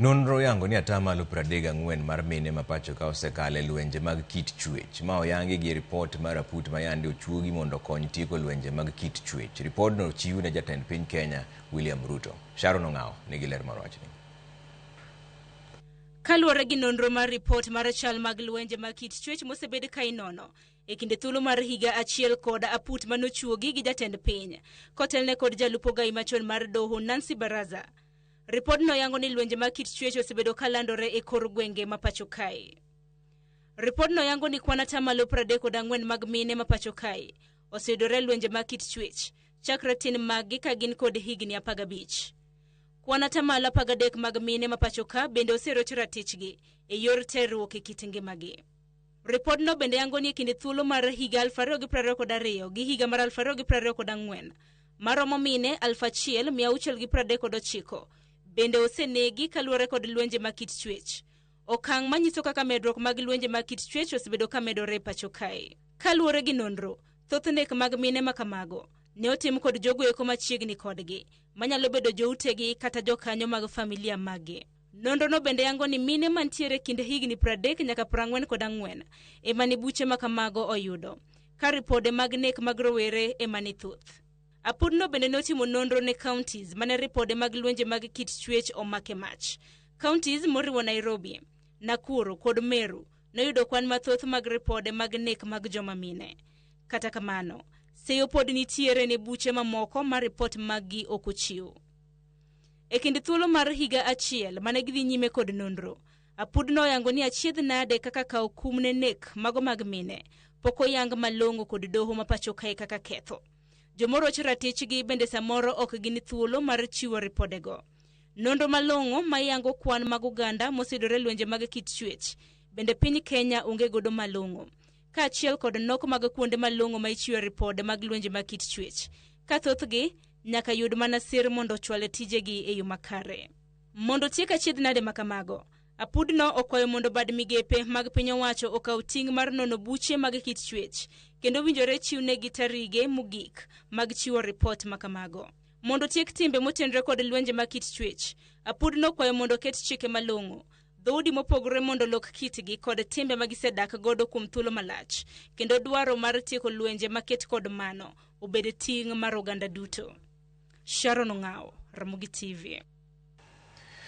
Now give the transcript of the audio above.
Nonro oyango ni atamalo 34 mar mine ma pacho ka osekalo e lwenje mag kit chwech. Ma oyangi gi ripot mar aput ma yande ochuogi mondo okony tieko lwenje mag kit chwech. Ripodno ochiw ne jatend piny Kenya William Ruto. Sharon Ong'awo nigi ler mar wachni. Kaluwore gi nonro mar ripot mar chal mag lwenje mag kit chwech mosebed ka inono e kinde thuolo mar higa achiel kod aput manochuogi gi jatend piny kotelne kod jalup ogai machon mar doho Nancy Baraza. Ripodno yango ni lwenje mag kit chwech osebedo ka landore e kor gwenge ma pacho kae. Ripodno yango ni kwan atamalo 34 mag mine ma pacho kae oseyudore lwenje mag kit chwech chakre tin maggi ka gin kod higni 15. Kwan atamalo 13 mag mine ma pacho ka bende oseroch ratichgi e yor terruok e kit ngimagi. Ripodno bende yango ni e kinde thuolo mar higa 2022 gi higa mar 2024 maromo mine 1639 bende osenegi kaluwore kod lwenje mag kit chwech. Okang' manyiso kaka medruok mag lwenje mag kit chwech osebedo ka medore e pacho kae. Kaluwore gi nonro, thoth nek mag mine ma kamago ne otim kod jogo eko machiegni kodgi, manyalo bedo joutegi kata jokanyo mag familia maggi. Nonrono bende yango ni mine mantiere kind higni 30 nyaka 44 ema ni buche ma kamago oyudo, ka ripode mag nek mag rowere ema ni thoth. Apudno bende notimo nonro ne counties mane ripode mag lwenje mag kit chwech omake mach. Counties moriwo Nairobi, Nakuru kod Meru noyudo kwan mathoth mag ripode mag nek mag joma mine. Kata kamano, seyo pod nitiere ne buche mamoko ma ripot maggi ok ochiw. E kind thuolo mar higa achiel mane gidhi nyime kod nonro, apudno oyango ni achiedh nade kaka kawo kum ne nek mago mag mine pok oyang malong'o kod doho ma pacho kae kaka ketho. Jomoroch ratichgi bende samoro ok gin thuolo mar chiwo ripodego. Nonro malong'o mayango kwan mag oganda moseyudore lwenje mag kit chwech bende piny Kenya onge godo malong'o, kaachiel kod nok mag kuonde malong'o ma ichiwe ripode mag lwenje mag kit chwech, ka thothgi nyaka yud mana sir mondo ochwal tijegi e yo makare. Mondo tiek achiedh nade ma kamago, apudno okwayo mondo bad migepe mag piny owacho okaw ting' mar nono buche mag kit chwech kendo winjore chiwnegi tarige mogik mag chiwo ripot ma kamago. Mondo tiek timbe motenre kod lwenje mag kit chwech, apudno okwayo mondo oket chike malong'o, dhoudi mopogore mondo olok kitgi kod timbe ma gisedak godo kuom thuolo malach, kendo dwaro mar tieko lwenje maket kod mano obed ting' mar oganda duto. Sharon Ong'awo, Ramogi TV.